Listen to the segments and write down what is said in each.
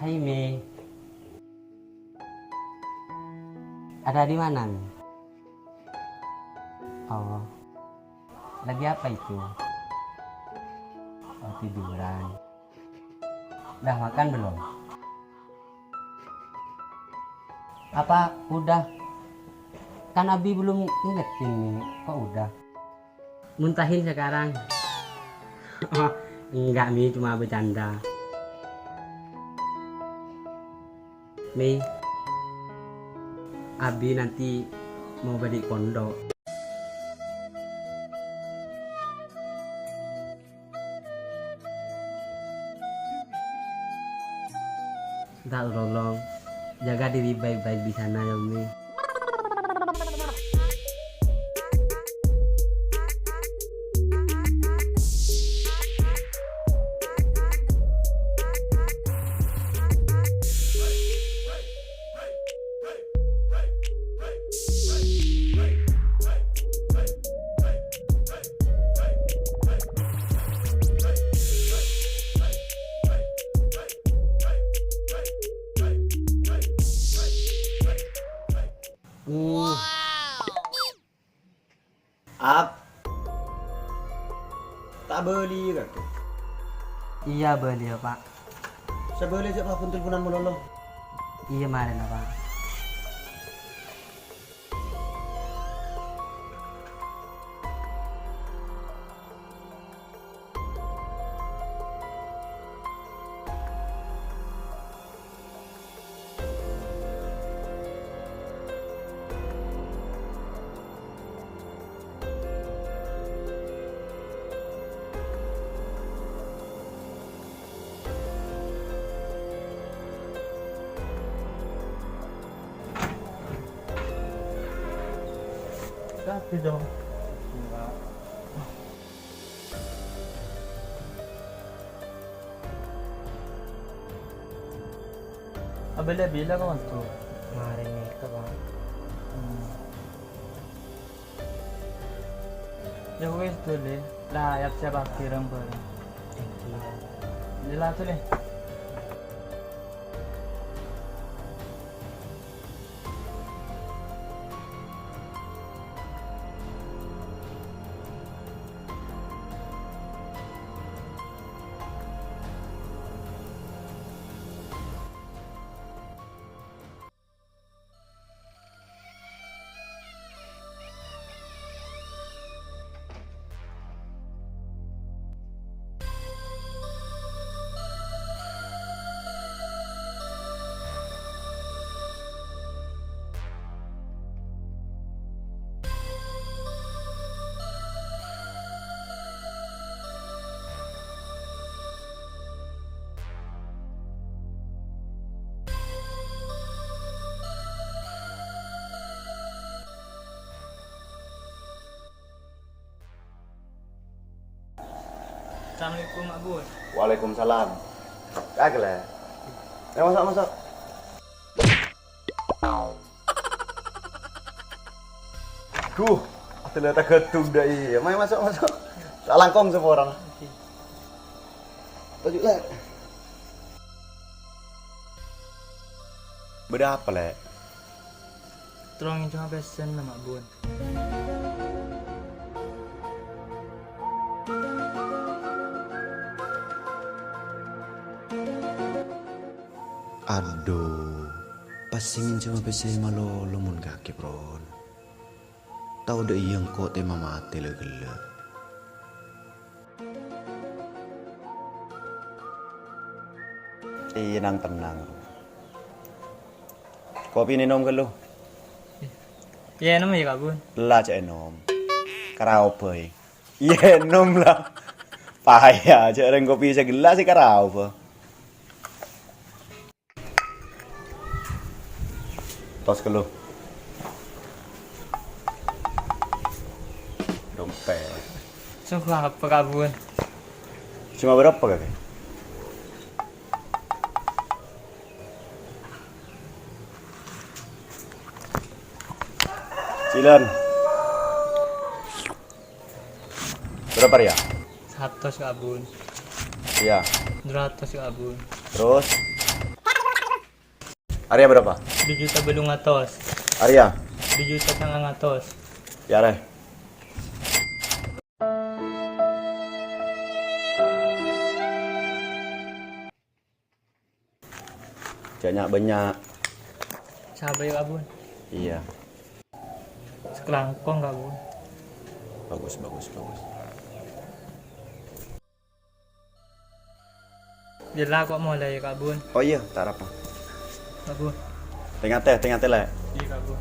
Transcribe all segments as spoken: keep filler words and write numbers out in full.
Hai, Mi. Ada di mana, Mi? Oh. Lagi apa itu? Oh, tiduran. Udah makan belum? Apa udah? Kan Abi belum ngingetin, Mi. Kok udah? Muntahin sekarang. Oh, enggak, Mi, cuma bercanda. Mi, Abi nanti mau balik pondok. Minta tolong jaga diri baik-baik di sana ya, Mi. Hmm. Ap. Ta' bâli kakè? Iyâ, bâli, yâ, Pa'. Sè bâli jhâ' pabun telponan malolo. Iyâ, marèna, Pa'. Kabbi, Cong. Abâlâ bilâ ka kantor? Marèna nèka, Pa'. Hmm. Yâ wis, Dul, è. La, yap-siyap abdhi rèng-bhâreng. Thank you. Jhâlân, Dul, è. Assalamualaikum, Mak Bun. Waalaikumsalam. Kagak, Lè'. Ayo, masuk, masuk. Duh, ada lè' taghâdung dâ' iyâ. Mayu masuk, masuk. Ta' langkong saporana. Oke. Toju', Lè'. Bâdâ apa, Lè'? Tolong ngènjhâma pèssèna, Mak Bun. Adhu, pas sè ngènjhâma pèssè malolo mon kakè, Pron. Tao dâ' iyâ engko' tèma matè la ghellâ'. Iyâ, nang-tennang. Kopi nènom ghâllu. Iyâ, ènom yâ, Ka' Bun. Ella jhâ' ènom. Karaoba, è. Iyâ, ènom la. Paya, jhâ' rèng kopi saghellâ' sè karaoba. Tos ghâllu. Dompet. Songko apa, Ka' Bun? Cuma berapa, Kakè? Cilan. Berapa, Ria? Satos, Ka' Bun. Iya. Dua ratus, Ka' Bun. Terus? Arèya berapa? Dua juta bâllung atos. Arèya? Dua juta sangang atos. Yâ, arèya. Jhâ' nya'-bânnya'. Sabâ yâ, Kak Bun. Iyâ. Sakalangkong, Kak Bun. Bagus, bagus, bagus. Jhâ' la kok molè yâ, Kak Bun. Oh iyâ, ta' arapa. Kak Bun. Tè-ngatè, tè-ngatè, Lè'. Iyâ, Kak Bun.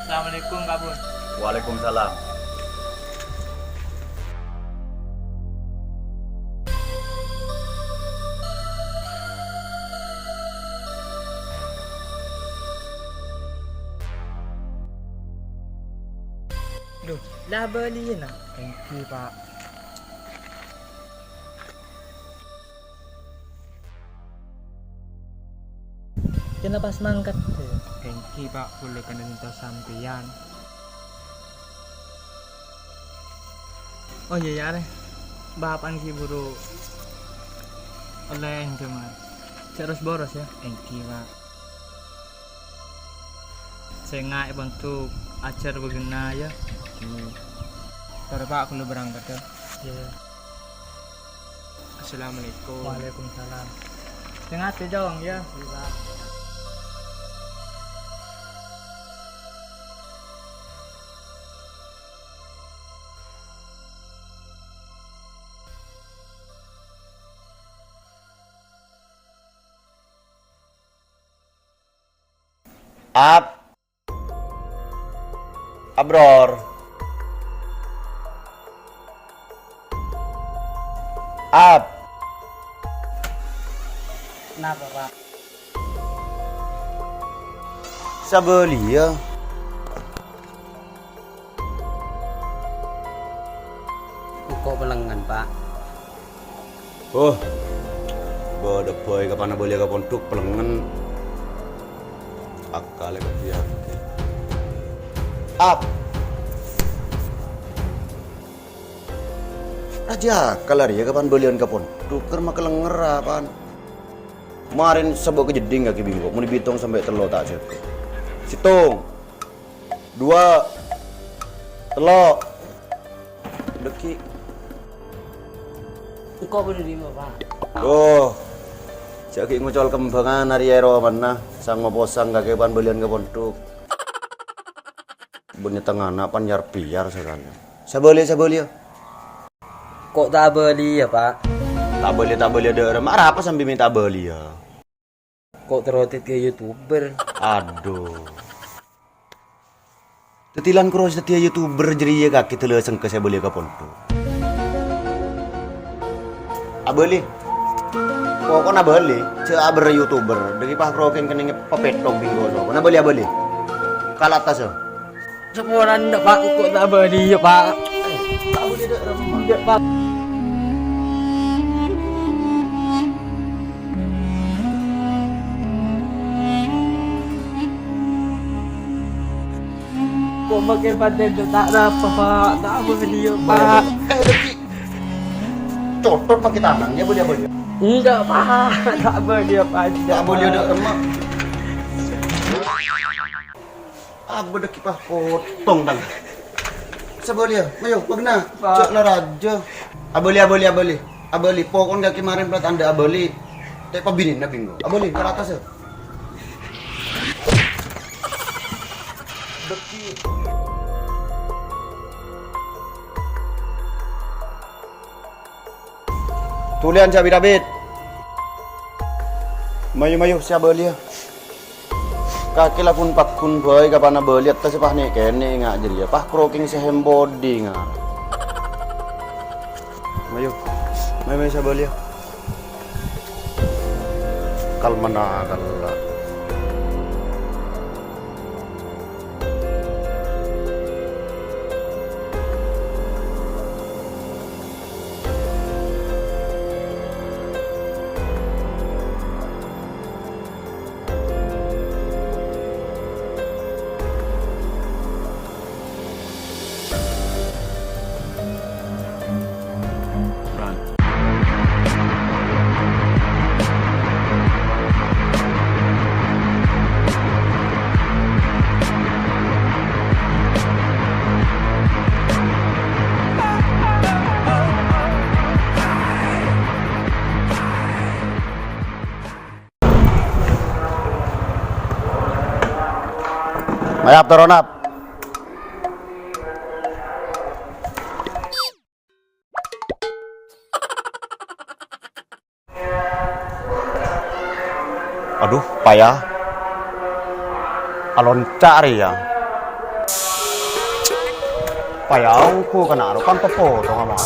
Assalamualaikum, Kak Bun. Waalaikumsalam. Dhu, la abâliyâ, Na'? Èngghi, Pa'. Kèng la pas mangkat, yâ? Èngghi, Pa', kaulâ kèng nèntos sampèyan. Oh iyâ, yâ, arè. Bapa'na ghi' buru ollè èngghi, Ma'. Jhâ' ros-boros, yâ? Èngghi, Pa'. Sènga' è pondhuk ajhâr bâghenna, yâ. Èngghi. Torè, Pa', kaulâ berangkat, yâ. Iyâ. Assalamualaikum. Waalaikumsalam. Tè-ngatè, Cong, yâ. Iyâ, Pa'. Ap. Abror. Ap. Napa, Pa'? Sabâliyâ. Engko' pelengngen, Pa'. Oh, bâdâ bhâi kapan abâliyâ ka pondhuk pelengngen. Akalla kabbhi. Ap. Rajâ akal arèya kapan bâliyân ka pondhuk, kèr makalenger apaan. Marèn sabâ' kajeddhing kakè bingko, mon èbitong sampè' tello' ta' jâgâ. Sèttong. Duwâ'. Tello'. Dâgghi'. Engko' bâdâ è dimma, Pa'? Duh. Jhâ' ghi' ngocol kembhângan arèya è romana, sang-ngoposang kakè pan bâliyân ka pondhuk. Bânnè tengngana pan yar-biyar sakalè. Sabâliyâ, sabâliyâ. Ko' ta' abâliyâ, Pa'? Ta' abâliyâ, ta' abâliyâ dâ' remma. Arapa sambi mè' ta' abâliyâ? Ko' terro dhâddhiyâ YouTuber. Adhu. Dhâddhi lan karo dhâddhiyâ YouTuber jârèya kakè dâlâ sengka sè abâliyâ ka pondhuk. Abâli. Pokokna abâli, jhâ' abârrâ YouTuber. Dâgghi' pas karo kèng kennengnga papètto' bingko sokona. Abâli, abâli. Ka attas, yâ. Saporana, Pa', ko' ta' abâliyâ, Pa'. Ta' abâliyâ dâ' remma. Enjâ', Pa'. Ko' makè padâ ta' arapa, Pa'. Ta' abâliyâ, Pa'. Eh, Dâgghi'. Cotot makè tanang, yâ, abâli, abâli. Enjâ', Pa'. Ta' abâliyâ, Pa'. Enjâ', Ta' abâliyâ Pa'. Dâ' remma. Abâ Dâgghi' pas potong, Tang. Sabâliyâ, mayu, magna, Pa'. Jhâ' la rajâ. Abâli, abâli, abâli. Abâli, pokokna kakè marèn plat anda abâli. Tè' pabinèna bingko. Abâli, ka attas, yâ. Dâgghi'. Tuliyân sè abit-abit. Mayu-mayu sè abâliyâ. Kakè la pon paggun bhâi kapan abâli attas sè pas nè'-kènè' nga' jârèya. Pas krokèng sè hembodi nga'. Mayu. Mayu-mayu sè abâliyâ. Kalmana kalla. Mayap, toron, Ap. Adhu, paya. Alonca' rèya. Paya ongghu kana' ro kan teppo tong ama.